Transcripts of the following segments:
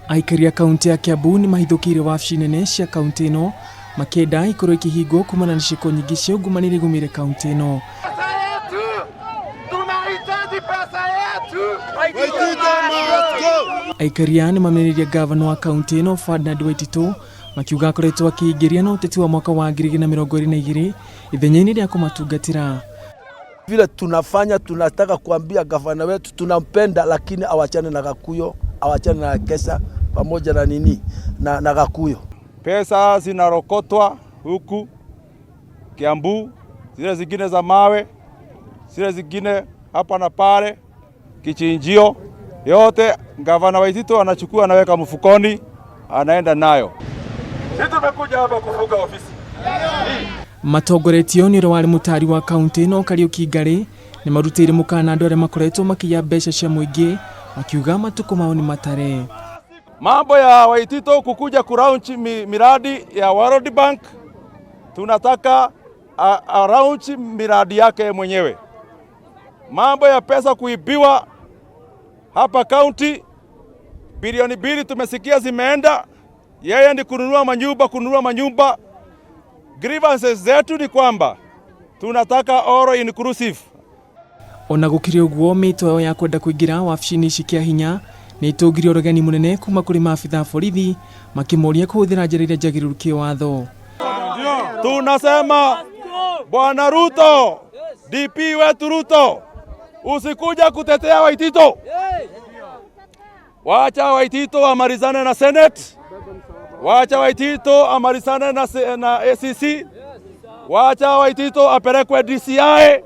Aikari a kaunti ya Kiambu nĩ mahithũkĩire wabici nene cia kaunti ĩno makĩenda ikorwo ikĩhingwo kumana na ciĩko nyingĩ cia ungumania iria igũmĩire kaunti ĩno. Aikari aya nĩ mamenereirie ngavana wa kaunti ĩno Ferdinand Waititũ makiuga akoretwo akĩingĩria na ũteti wa mwaka wa 2022 ithenya-inĩ rĩa kũmatungatĩra. Vile tunafanya tunataka kuambia gavana wetu tunampenda, lakini awachane na Gakuyo, awachane na Kesa pamoja na nini na Gakuyo. Pesa zinarokotwa huku Kiambu, zile zingine za mawe, zile zingine hapa na pale, kichinjio yote gavana Waititu anachukua anaweka mfukoni, anaenda nayo. Sisi tumekuja hapa kufunga ofisi. Matongoretio nĩ ũrĩa warĩ mũtari wa kaunti ĩno Kariuki Ngarĩ nĩ marutĩire mũkana andũ arĩa makoretwo makĩiya mbeca cia mũingĩ makiuga matukũ mao nĩ matare. Mambo ya Waititu kukuja kulaunch miradi ya World Bank, tunataka a launch miradi yake mwenyewe. Mambo ya pesa kuibiwa hapa county, bilioni 2 tumesikia zimeenda, yeye ni kununua manyumba, kununua manyumba. Grievances zetu ni kwamba tunataka all inclusive. Ona gũkĩrĩ ũguo, mĩto yao ya kwenda kũingĩra wabici-inĩ ici kĩa hinya nĩ ĩtũngirie ũregani mũnene kuma kũrĩ maabitha a borithi makĩmoria kũhũthĩra njĩra iria njagĩrĩru kĩwatho. Tunasema Bwana Ruto, DP wetu Ruto, usikuja kutetea Waititu. Wacha Waititu amalizane na Senate, wacha Waititu amalizane na ACC, wacha Waititu apelekwe DCI.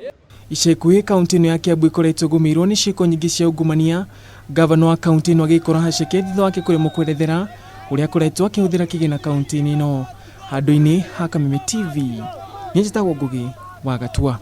Ica ikuhĩ kaunti ĩno ya Kiambu ĩkoretwo ĩgũmĩirwo nĩ ciĩko nyingĩ cia ungumania, ngavana wa kaunti ĩno agĩikora haceke thutha wake kũremwo kwerethera ũrĩa akoretwo akĩhũthĩra kĩgĩna kaunti-inĩ ĩno. Handũ-inĩ ha Kameme TV, niĩ njĩtagwo Ngugi wa Gatua.